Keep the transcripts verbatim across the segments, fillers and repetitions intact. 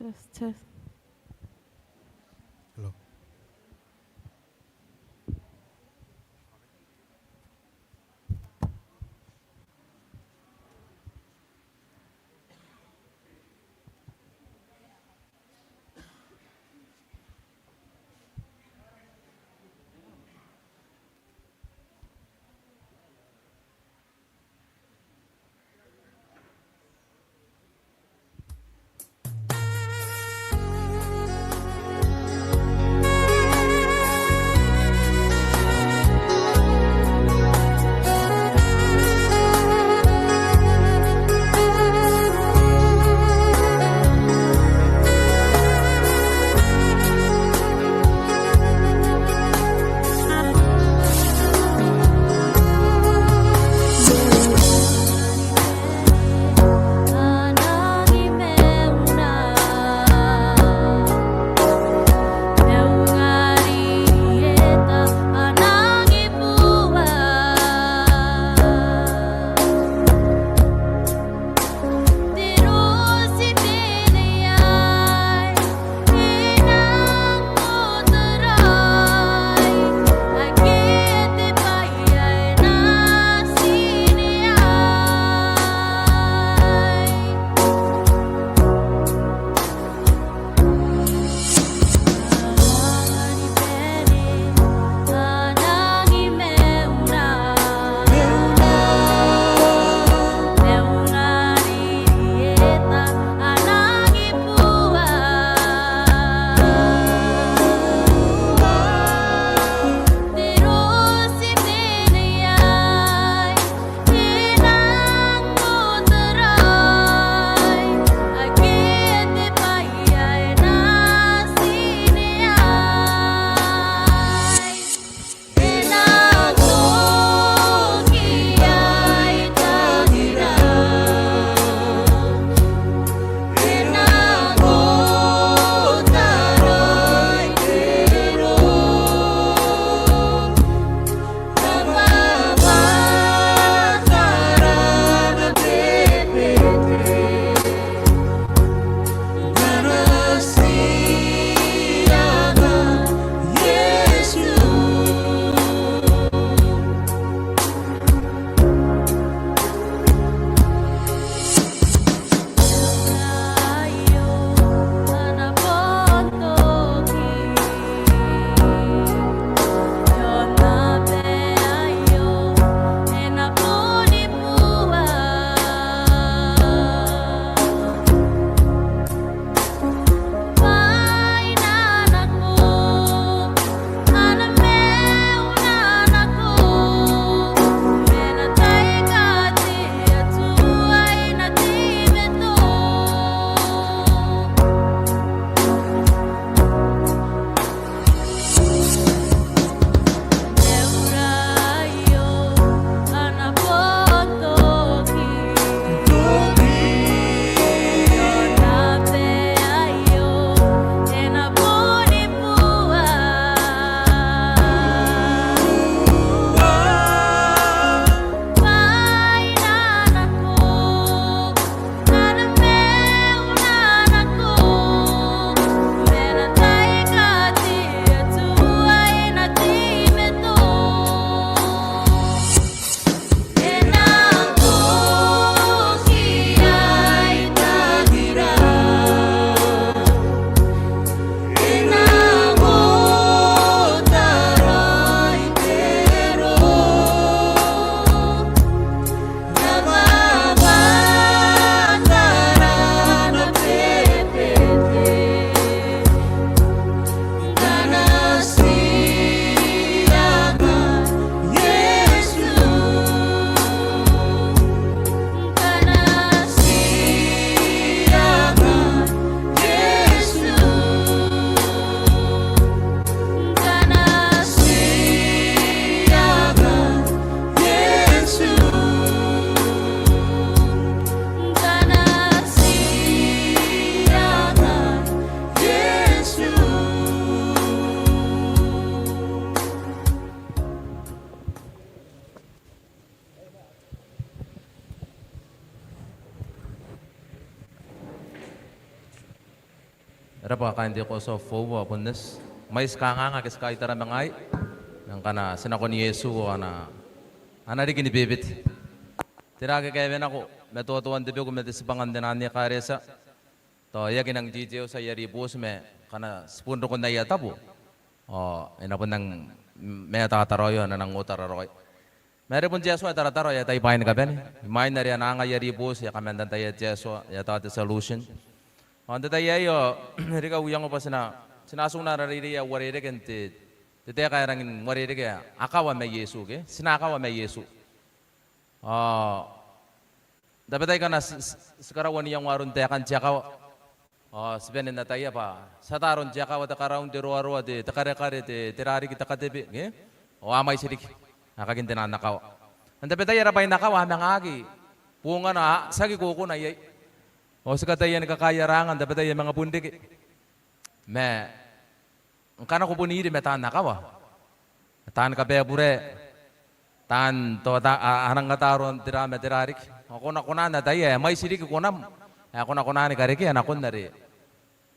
Test, test. Hello. E rabwa kaain te Koso Foua, bon neti mwaiti kanganga ake ti kaitara ma ngaai, ma ngkana ti nakon Iesu ao a na, a na riki ni bebete. Tera ake kaewenako matoatoan te beku ma te tibwanga n te naan ekaretia? Tao e aki nang details aia ribooti, ma ngkana ti bon roko n aia tabo ao e na bon nang mataata raoi ao e na nang otara raoi. Ma are bon te Atua ae taratara ao e atai bwaai ni kabane. Imwain are a na anga aia ribooti, e a kaman tantaia te Atua, e a tao te solution. Ao n te tai aei ao e reke au iango bwa ti na, ti na atuna ara reirei ae uarereke n te, te taeka ae rangi n uarereke, akawa ma Iesu, ke? Ti na akawa ma Iesu. Ao n tabetai ngkana ti, ti, ti karaua n iango aron taekan te akawa ao ti bane n ataia bwa ti ata aron te akawa, te karaun, te roaroa, te, te karekare, te, te ra riki, te katebe, ke? Ao a mwaiti riki aekakin te naan akawa. N tabetai ara bwainakawa a manga aki bongana, a, tiaki kokona iai. Ao ti kataia ni kakaea raanga, n tabetai a manga bon reke. Ma ngkana ko bon iri ma taan akawa, taan kababure, taan tota, a, a nang ata aron tera ma tera riki, ao ko na, ko na ataia ae mwaiti riki konam ae ko na, ko na ni karekea nakon are.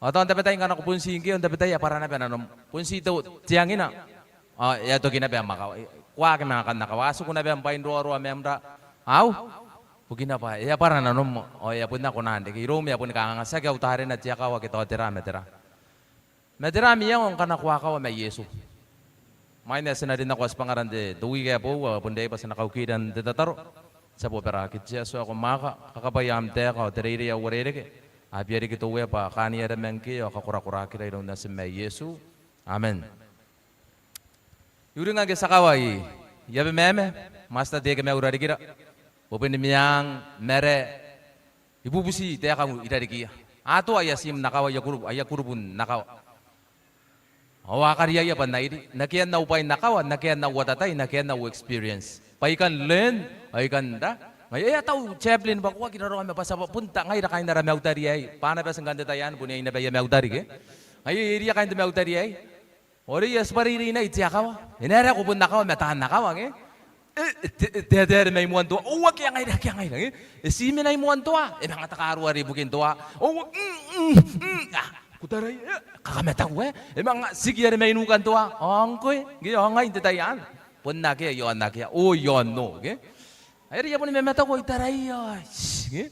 Ao tao n tabetai ngkana ko bon ti ngke ao n tabetai e a bwara naba nanom. Bon ti te, te angina ao e a toki naba am akawa. Ko aki manga kan akawa, a tiku naba am bwainroaroa ma am ra, au, bukina bwa e a bwara nanom ao e a bon aki kona n reke. Iroum e a boni kanganga, tiaki au tarena te akawa ke tao tera ma tera. Ma tera am iango ngkana ko akawa ma Iesu? Imwain ae ti na rin nako tibwangara n te, te wiki ae boou, ao bon riai bwa ti na kaukira n te tataro. Ti a bobaraki te Atua ae ko mwaaka, kakabwaia am taeka ao te reirei ae uarereke. A bia riki te Uea bwa kaania ara mangke ao kakorakoraakira iroun natim ae Iesu. Amen. I uringa ngke ti akawa i Abemama, Master Tekemau i rarikira, Bobenimeang, Marae, I bubuti taeka i rarikiia. A toa aia tiim n akawa, aia kurubu, aia kurubu n akawa. Ao a kariaia bwa N na iri n akean au bwai n akawa, n akean au atatai, n akean au experience, bwa I kan learn ao I kan ra. Ngaia e a tau chaplain bwa ko aki raraoma bwa ti a bon ta ngaira kaain ara mautari aei. Bwa a na bati ngkanne te tai anne bon iai naba aia mautari, ke? Ngaia e iria kaain te mautari aei. Ao are I a tibwa reireina i te akawa. E na era ko bon akawa ma taan akawa, ke? E, e, te, e, te, te are mai moan toa. Ao akea ngaira, akea ngaira, ke? E ti mena i moan toa. E manga takarua are ibukin toa. Ao, mm, mm, mm, a, ko taraia, e, kakamataku, e? E manga tiki are mai nukan toa. Ao ngkoe, ke, ao ngai n te tai anne bon akea, i aon akea. Ao i aon noo, ke? Are I a boni mamataku ao I taraia, ke?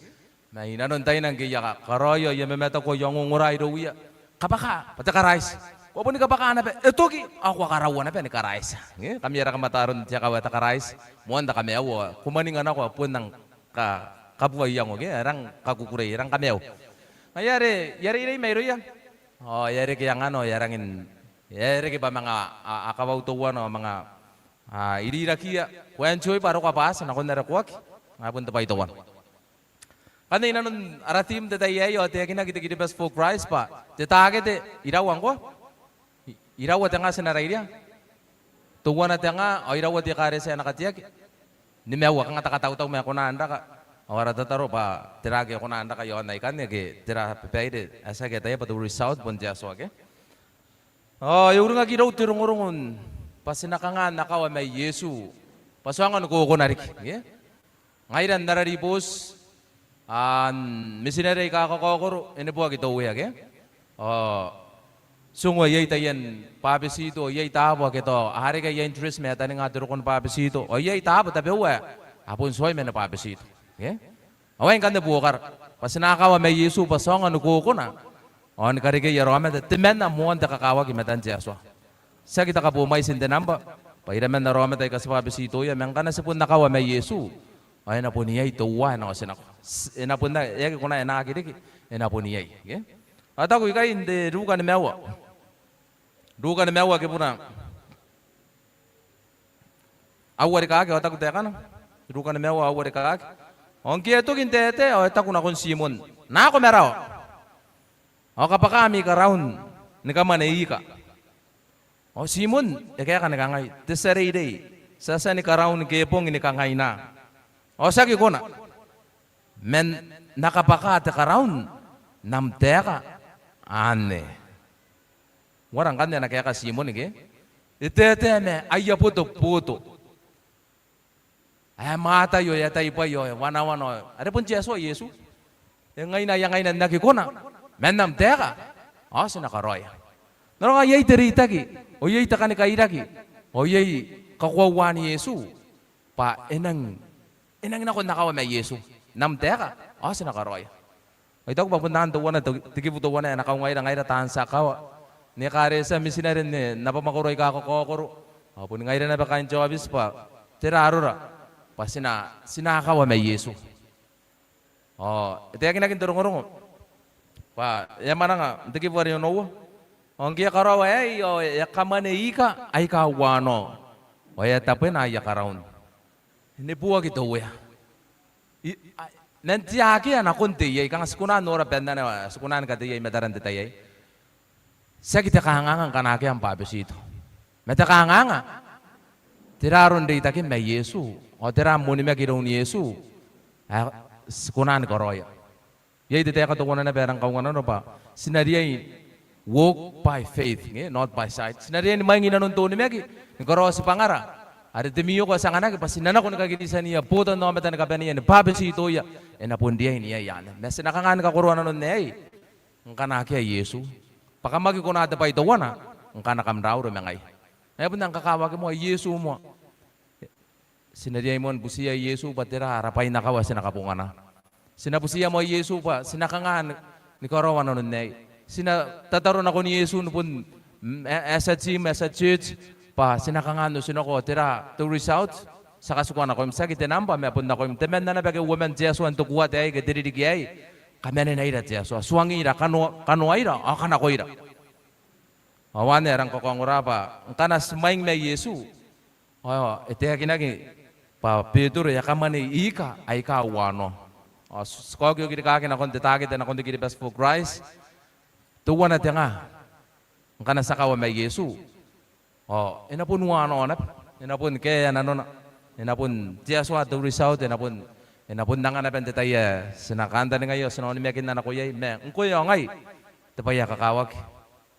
Ma i nanon taina ngke I a ka, karaoia ao I a mamataku ao I a ongongora irouia. Kabwaka bwa te karaiti. Ko a boni kabwaka naba, e toki, ao ko a karaua naba ni karaiti. Ke? Kam a raka mataron te akawa ae te karaiti. Moan te kamaiu ao ko mwaninga nako ao bon nang ka, kabua iango, ke? E rang kakukurei, e rang kamaiu. Ngaia are I a reirei mairouia. Ao e a reke angana ao e a rangi n, e a reke bwa manga a, akawau teuana ao manga, a, irirakiia. Ko enjoy bwa a roko bwaati nakon are ko aki. Ngaia bon te bwai teuana. Ngkanne i nanon ara theme n te tai aei ao e taekinaki te Kiribati for Christ bwa te takete iraua ngkoa? I, iraua te nga ti na rairia? Teuana te nga, ao iraua te ekaretia ae na kateaki? Nimaua. Kanga te katautau ma e kona n raka. Ao ara tataro bwa tera ake e kona n raka i aon aikanne ke tera babaire ae ti aki ataia bwa te result bon te Atua, ke? Ao e uringaki irou te rongorongo bwa ti na kanga n akawa ma Iesu bwa ti aonga ni kokona riki, ke? Ngaira n ara ribooti, a, n mitinare aika kakaokoro, e neboaki te Uea, ke? Ao ti ongo iai taian bwabetito, iai taabo ake tao a reke aia interest ma e taninga te roko ni bwabetito. Ao iai taabo tabeua ae a bon tuai man bwabetito, ke? Ao aei ngkanne buokara bwa ti na akawa ma Iesu bwa ti aonga ni kokona ao ni karekei ara aomata temanna moan te kakawaki i matan te Atua. Tiaki te kabomwaiti n te namba bwa iraman ara aomata aika ti bwabetitoia, ma ngkana ti bon akawa ma Iesu ao e na bon iai teuae ae na otinako. E na bon, e aki kona, e na aki riki, e na bon iai, ke? Ao e taku ikai n te Ruka nimaua, Ruka nimaua kibuna aua rikaaki, ao e taku taekana, Ruka nimaua aua rikaaki. Ao ngke e toki n taetae ao e taku nakon Timon, nako marawa ao kabwaka ami karaun ni kamwane ika. Ao Timon e kaeka ni kangai, te tia reirei, ti a tia ni karaun ngke e bong ni kangaina ao ti aki kona. Ma N na kabwaka te karaun n am taeka anne. Uara ngkanne ana kaeka Timon, ke? E taetae ma aia botoboto ae mwatai ao e atai bwai ao e wanawana ao are bon te Atua Iesu. E ngaina, aia ngaina n aki kona man am taeka. ao ti na karaoia. N aron ae iai te reitaki, ao iai te kani kairaki, ao iai kakoauaan Iesu bwa e nang, e nang nako n akawa ma Iesu n am taeka, ao ti na karaoia. Ao I taku bwa bon anne teuana te, te kibu teuana ae na kaungaira ngaira taan tia akawa n ekaretia, mitinare n naba mwakoro aika kakaokoro, ao boni ngaira naba kaain te aobiti bwa tera arora bwa ti na, ti na akawa ma Iesu. Ao e taekinaki n te rongorongo bwa e a mwananga n te kibu are onoua. Ao ngke e a karaoa aei ao e a kamwane ika aika uanao, ao e a tabwena aia karaun. E neboaki te Uea. I, a, man te akea nakon te iai, kanga ti kona n nora bannana, ti kona ni kateia i mataran te tai aei. Tiaki te kanganga ngkana akea am bwabetito. Ma te kanganga, tera aron reitakim ae Iesu, ao tera am onimaki iroun Iesu ae ti kona ni karaoia. Iai te taeka teuana naba ae rang kaunganano bwa ti na riai walk by faith, nge, not by sight. Ti na riai ni mwaing inanon te onimaki, ni karaoi tibwangara are te mwioko ae ti anganaki bwa ti na nako ni kakiritiania botannaomata ni kabaneia, ni bwabetitoia. E na bon riai n iai anne. Ma ti na kanga ni kakoroa nanon aei ngkana akea Iesu? Bwa kam aki kona te bwai teuana ngkana kam raure ma ngaia. Ae bon nang kakawaki moa Iesu moa. Ti na riai moa ni butiia Iesu bwa tera ara bwai n akawa ae ti na kabongana. Ti na butiia moa Iesu bwa ti na kanga ni, ni karaoa nanon aei. Ti na tataro nakon Iesu ni bon, mm, a, as a team, as a church, bwa ti na kanga n otinako, tera te result? Ti a katikua nakoim, tiaki te namba, ma bon nakoim. Temanna naba ake uoman te Atua n te kuata aei ke te ririki aei, kamanenaira te Atua, tuangira, kanoa, kanoaira ao kanakoira. Ao anne ae rang kakaongora bwa ngkana ti mwaing ma Iesu, ao e taekinaki bwa Betero e a kamwane ika aika uanao. Ao ti, ti kaokiokirikaki nakon te takete nakon te Kiribati for Christ. Teuana te nga, ngkana ti akawa ma Iesu, ao e na bon uanao naba, e na bon kaea nanona, e na bon te Atua te result, e na bon, e na bon anga naba n te tai ae ti na kantaningaia ao ti na onimakinna nako iai. Ma ngkoe ao ngai, te bwai ae kakawaki,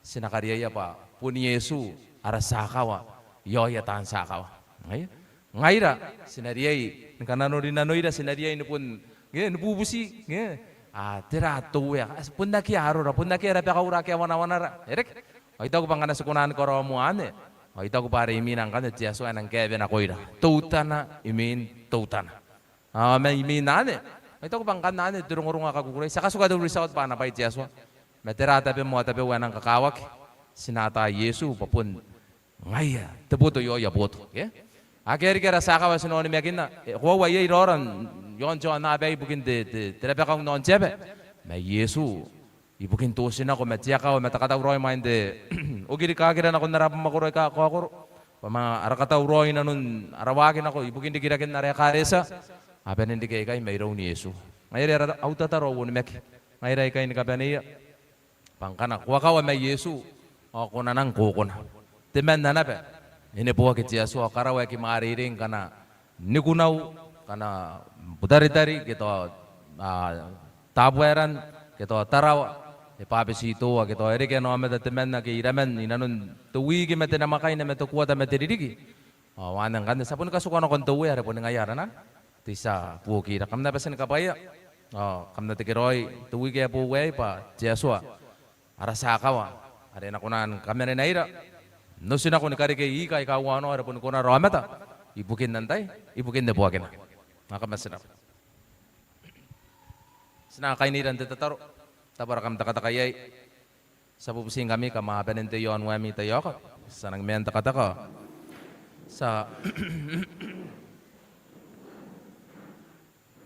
ti na kariaia bwa bon Iesu ara tia akawa i aoia taan tia akawa. Ngaia, ngaira ti na riai ni kananorinanoira, ti na riai ni bon, nge, ni bubuti, nge, a, tera te Uea, a, bon akea arora, bon akea rabakaura ake a wanawanara. E reke? Ao I taku bwa ngkana ti kona ni karaoa moa anne, ao I taku bwa are imwina ngkanne te Atua e nang kaewe nakoira teutana imwin teutana. Ao ma imwin anne, ao I taku bwa ngkanne anne te rongorongo ae kakukurei. Ti a katuka te result bwa ana bwai te Atua. Ma tera tabem ao tabeu ae nang kakawaki? Ti na ata Iesu bwa bon ngaia te boto i aoia boto, ke? Akea riki ara tia akawa ae ti na onimakinna. E koaua iai raora n, i aon te aonnaba aei ibukin te, te, te rabakau n aon te aba. Ma Iesu ibukin te otinako ma te akawa ma te katauraoi imwain te okirikakira nakon ara abamwakoro aika kakaokoro, bwa ma ara katauraoi inanon ara waaki nako ibukin rikiraken ara ekaretia, a bane n riki aikai mairoun Iesu. Ngaia are ara, au tataro, au onimaki, ngaira aikai ni kabaneia, bwa ngkana ko akawa ma Iesu ao ko na nang kokona. Temanna naba, e neboaki te Atua, ao karawa ae kimwareirei ngkana Nikunau, ngkana Butaritari, ke tao, a, Tabuaeran, ke tao Tarawa, e bwabetitoa, ke tao e reke ana aomata temanna ke iraman inanon te wiki ma te namwakaina ma te kuata ma te ririki. Ao anne ngkanne ti a boni katikua nakon te Uea are boni ngaia arana te tia buokira. Kam na bati ni kabwaia. Ao kam na tekeraoi te wiki ae boou aei bwa te Atua ara tia akawa are e na kona ni kamanenaira n otinako ni karekei ika aika uanao are boni konara aomata ibukin antai? Ibukin neboakina. Ao kam bati n rabwa. Ti na kainira n te tataro. Tabo are kam tekateka iai, ti a bubutingkami kam a bane n tei i aon waemi taiaoka. Ti a nang maan tekateka. Ti a,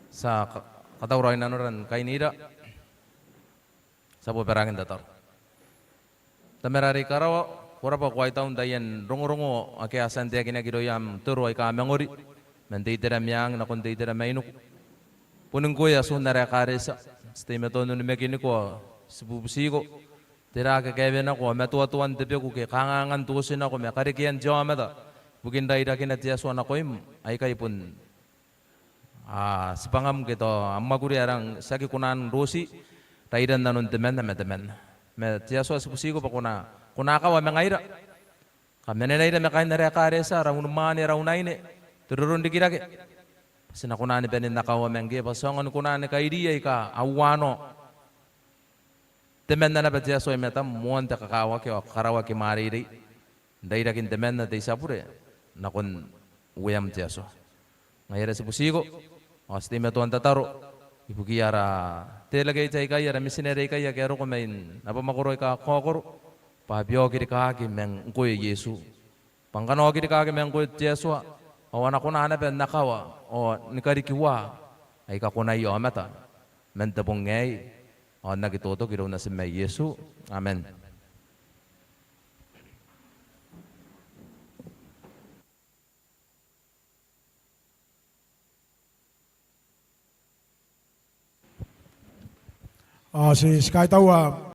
ti a ka-, katauraoi nanora n kainira. Ti a bobaraaki n tataro. Tamara are i karawa, ko rabwa, ko a tau n taian rongorongo ake a tia n taekinaki irouia am toro aika mangori, man te itera meang nakon te itera mainiku. Boni ngkoe atun ara ekaretia, ti teimatoa n onimakiniko, ti bubutiko, tera ake kaewenako, matoatoan te beku ke kangangan te otinako ma karekean te aomata ibukin rairakina te Atua nakoim, aikai bon a, tibwangam ke tao am mwakuri ae rang tiaki kona n roti rairan nanon temanna ma temanna. Ma te Atua, ti butiko bwa ko na, ko na akawa ma ngaira. Kamanenaira ma kaain ara ekaretia, ara unimwaane, ara unaine, te roronrikirake. Ti na kona ni bane n akawa ma ngkoe bwa ti aonga ni kona ni kairi aika a uanao. Temanna naba te Atua i matam, moan te kakawaki ao karaoaki mwareirei n rairakin temanna te tia bure nakon Ueam te Atua. Ngaia are ti butiko ao ti teimatoa n tataro ibukiia ara terake aikai, ara mitinare aikai ake a roko mai n abamwakoro aika kakaokoro, bwa a bia okirikaki ma ngkoe Iesu. Bwa ngkana a okirikaki ma ngkoe te Atua, ao a na kona naba n akawa ao ni karikiua aika konaia aomata man te bong aei ao n aki totoki iroun Natim ae Iesu. Amen. Ao ti, ti kaitaua